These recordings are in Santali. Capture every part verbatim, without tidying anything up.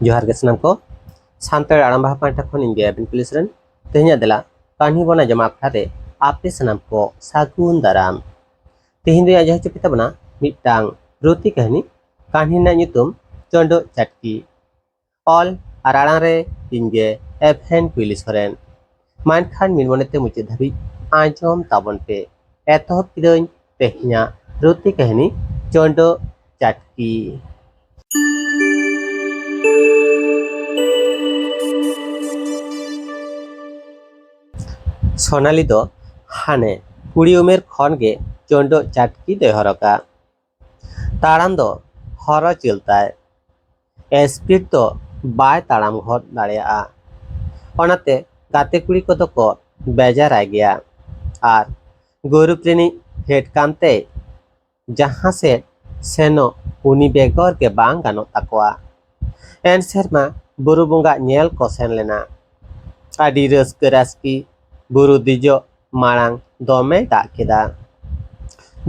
ᱡᱚᱦᱟᱨ ᱜᱮ ᱥᱟᱱᱟᱢ ᱠᱚ᱾ ᱥᱟᱱᱛᱟᱲ ᱟᱲᱟᱝ ᱵᱟᱦᱟ ᱯᱟᱦᱴᱟ ᱠᱷᱚᱱ ᱤᱧ ᱜᱮ ᱟᱹᱵᱤᱱ ᱠᱩᱞᱤ ᱥᱚᱨᱮᱱ᱾ ᱛᱮᱦᱮᱧᱟᱜ ᱫᱮᱞᱟ ᱠᱟᱹᱦᱱᱤ ᱵᱚᱱ ᱟᱸᱡᱚᱢᱟ ᱟᱠᱷᱲᱟ ᱨᱮ ᱟᱯᱮ ᱥᱟᱱᱟᱢ ᱠᱚ ᱥᱟᱹᱜᱩᱱ ᱫᱟᱨᱟᱢ᱾ ᱛᱮᱦᱮᱧ ᱫᱚᱧ ᱟᱸᱡᱚᱢ ᱦᱚᱪᱚ ᱯᱮ ᱛᱟᱵᱚᱱᱟ ᱢᱤᱫᱴᱟᱝ ᱨᱩᱛᱤ ᱠᱟᱹᱦᱱᱤ᱾ ᱠᱟᱹᱦᱱᱤ ᱨᱮᱱᱟᱜ ᱧᱩᱛᱩᱢ ᱪᱚᱸᱰᱚᱜ ᱪᱟᱴᱠᱤ᱾ ᱚᱞ ᱟᱨ ᱟᱲᱟᱝ ᱨᱮ ᱤᱧ ᱜᱮ ᱮᱵᱷᱮᱱ ᱠᱩᱭᱞᱤ ᱥᱚᱨᱮᱱ᱾ ᱢᱟ ᱮᱱᱠᱷᱟᱱ ᱢᱤᱫ ᱢᱚᱱᱮᱛᱮ ᱢᱩᱪᱟᱹᱫ ᱫᱷᱟᱹᱵᱤᱡ ᱟᱸᱡᱚᱢ ᱛᱟᱵᱚᱱ ᱯᱮ᱾ ᱮᱛᱚᱦᱚᱵ ᱠᱤᱫᱟᱹᱧ ᱛᱮᱦᱮᱧᱟᱜ ᱨᱩᱛᱤ ᱠᱟᱹᱦᱱᱤ ᱪᱚᱸᱰᱚᱜ ᱪᱟᱴᱠᱤ᱾ ᱥᱳᱱᱟᱞᱤ ᱫᱚ ᱦᱟᱱᱮ ᱠᱩᱲᱤ ᱩᱢᱮᱨ ᱠᱷᱚᱱ ᱜᱮ ᱪᱚᱸᱰᱚᱜ ᱪᱟᱴᱠᱤ ᱫᱚᱭ ᱦᱚᱨᱚᱜᱟ᱾ ᱛᱟᱲᱟᱢ ᱫᱚ ᱦᱚᱨᱚ ᱪᱟᱹᱞ ᱛᱟᱭ, ᱥᱯᱤᱰ ᱫᱚ ᱵᱟᱭ ᱛᱟᱲᱟᱢ ᱜᱚᱫ ᱫᱟᱲᱮᱭᱟᱜᱼᱟ᱾ ᱚᱱᱟᱛᱮ ᱜᱟᱛᱮ ᱠᱩᱲᱤ ᱠᱚᱫᱚ ᱠᱚ ᱵᱮᱡᱟᱨᱟᱭ ᱜᱮᱭᱟ᱾ ᱟᱨ ᱜᱩᱨᱩᱯ ᱨᱤᱱᱤᱡ ᱦᱮᱰ ᱠᱟᱱᱛᱮᱭ ᱡᱟᱦᱟᱸ ᱥᱮᱫ ᱥᱮᱱᱚᱜ ᱩᱱᱤ ᱵᱮᱜᱚᱨ ᱜᱮ ᱵᱟᱝ ᱜᱟᱱᱚᱜ ᱛᱟᱠᱚᱣᱟ᱾ ᱮᱱ ᱥᱮᱨᱢᱟ ᱵᱩᱨᱩ ᱵᱚᱸᱜᱟ ᱧᱮᱞ ᱠᱚ ᱥᱮᱱ ᱞᱮᱱᱟ᱾ ᱟᱹᱰᱤ ᱨᱟᱹᱥᱠᱟᱹ ᱨᱟᱹᱥᱠᱤ ᱵᱩᱨᱩ ᱫᱮᱡᱚᱜ ᱢᱟᱲᱟᱝ ᱫᱚᱢᱮᱭ ᱫᱟᱜ ᱠᱮᱫᱟ᱾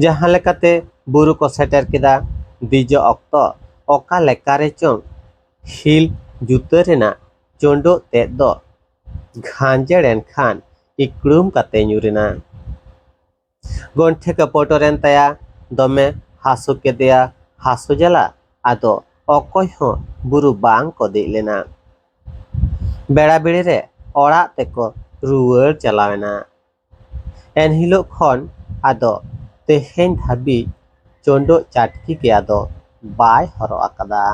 ᱡᱟᱦᱟᱸ ᱞᱮᱠᱟᱛᱮ ᱵᱩᱨᱩ ᱠᱚ ᱥᱮᱴᱮᱨ ᱠᱮᱫᱟ, ᱫᱮᱡᱚᱜ ᱚᱠᱛᱚ ᱚᱠᱟ ᱞᱮᱠᱟ ᱨᱮ ᱪᱚᱝ ᱦᱤᱞ ᱡᱩᱛᱟᱹ ᱨᱮᱱᱟᱜ ᱪᱚᱸᱰᱚᱜ ᱛᱮᱫ ᱫᱚ ᱜᱷᱟᱸᱡᱮᱲ ᱮᱱ ᱠᱷᱟᱱ ᱤᱠᱲᱩᱢ ᱠᱟᱛᱮ ᱧᱩᱨ ᱮᱱᱟ᱾ ᱜᱚᱱᱴᱷᱮ ᱠᱚ ᱯᱚᱴᱚᱨ ᱮᱱ ᱛᱟᱭᱟ, ᱫᱚᱢᱮ ᱦᱟᱹᱥᱩ ᱠᱮᱫᱮᱭᱟ, ᱦᱟᱹᱥᱩ ᱡᱟᱞᱟ᱾ ᱟᱫᱚ ᱚᱠᱚᱭ ᱦᱚᱸ ᱵᱩᱨᱩ ᱵᱟᱝ ᱠᱚ ᱫᱮᱡ ᱞᱮᱱᱟ᱾ ᱵᱮᱲᱟ ᱵᱮᱲᱤ ᱨᱮ ᱚᱲᱟᱜ ᱛᱮᱠᱚ ᱨᱩᱣᱟᱹᱲ ᱪᱟᱞᱟᱣ ᱮᱱᱟ᱾ ᱮᱱᱦᱤᱞᱳᱜ ᱠᱷᱚᱱ ᱟᱫᱚ ᱛᱮᱦᱮᱧ ᱫᱷᱟᱹᱵᱤᱡ ᱪᱚᱸᱰᱚᱜ ᱪᱟᱴᱠᱤ ᱜᱮ ᱟᱫᱚ ᱵᱟᱭ ᱦᱚᱨᱚᱜ ᱟᱠᱟᱫᱟ᱾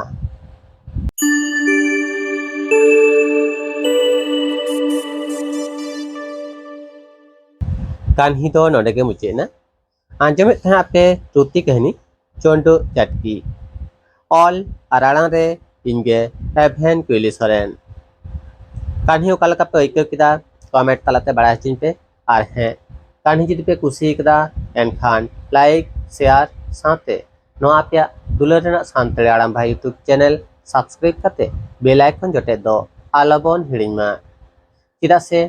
ᱠᱟᱹᱦᱱᱤ ᱫᱚ ᱱᱚᱰᱮ ᱜᱮ ᱢᱩᱪᱟᱹᱫ ᱮᱱᱟ᱾ ᱟᱸᱡᱚᱢᱮᱫ ᱛᱟᱦᱮᱸ ᱟᱯᱮ ᱨᱩᱛᱤ ᱠᱟᱹᱦᱱᱤ ᱪᱚᱸᱰᱚᱜ ᱪᱟᱴᱠᱤ᱾ ᱚᱞ ᱟᱨ ᱟᱲᱟᱝ ᱨᱮ ᱤᱧ ᱜᱮ ᱮᱵᱷᱮᱱ ᱠᱩᱭᱞᱤ ᱥᱚᱨᱮᱱ᱾ ᱠᱟᱹᱦᱱᱤ ᱚᱠᱟ ᱞᱮᱠᱟ ᱯᱮ ᱟᱹᱭᱠᱟᱹᱣ ᱠᱮᱫᱟ, ᱠᱚᱢᱮᱱᱴ ᱛᱟᱞᱟᱛᱮ ᱵᱟᱲᱟᱭ ᱦᱚᱪᱚᱧ ᱯᱮ᱾ ᱟᱨ ᱦᱮᱸ, ᱠᱟᱹᱦᱱᱤ ᱡᱩᱫᱤ ᱯᱮ ᱠᱩᱥᱤ ᱠᱟᱫᱟ, ᱮᱱᱠᱷᱟᱱ ᱞᱟᱭᱤᱠ, ᱥᱮᱭᱟᱨ ᱥᱟᱶᱛᱮ ᱱᱚᱣᱟ ᱟᱯᱮᱭᱟᱜ ᱫᱩᱞᱟᱹᱲ ᱨᱮᱱᱟᱜ ᱥᱟᱱᱛᱟᱲᱤ ᱟᱲᱟᱝ ᱵᱷᱟᱭ YouTube ᱪᱮᱱᱮᱞ ᱥᱟᱵᱥᱠᱨᱟᱭᱤᱵ ᱠᱟᱛᱮ ᱵᱮᱞ ᱟᱭᱠᱚᱱ ᱡᱚᱴᱮᱫ ᱫᱚ ᱟᱞᱚ ᱵᱚᱱ ᱦᱤᱲᱤᱧ ᱢᱟ᱾ ᱪᱮᱫᱟᱜ ᱥᱮ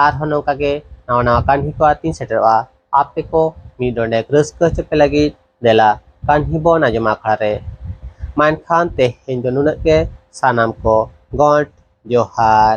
ᱟᱨᱦᱚᱸ ᱱᱚᱝᱠᱟ ᱜᱮ ᱱᱟᱣᱟ ᱱᱟᱣᱟ ᱠᱟᱹᱦᱱᱤ ᱠᱚ ᱟᱛᱤᱧ ᱥᱮᱴᱮᱨᱚᱜᱼᱟ᱾ ᱟᱯᱮ ᱠᱚ ᱢᱤᱫ ᱰᱚᱸᱰᱮᱠ ᱨᱟᱹᱥᱠᱟᱹ ᱦᱚᱪᱚ ᱯᱮ ᱞᱟᱹᱜᱤᱫ ᱫᱮᱞᱟ ᱠᱟᱹᱦᱱᱤ ᱵᱚᱱ ᱟᱸᱡᱚᱢᱟ ᱟᱠᱷᱲᱟ ᱨᱮ᱾ ᱢᱟ ᱮᱱᱠᱷᱟᱱ ᱛᱮᱦᱮᱧ ᱫᱚ ᱱᱩᱱᱟᱹᱜ ᱜᱮ᱾ ᱥᱟᱱᱟᱢ ᱠᱚ ᱜᱚᱰ ᱡᱚᱦᱟᱨ᱾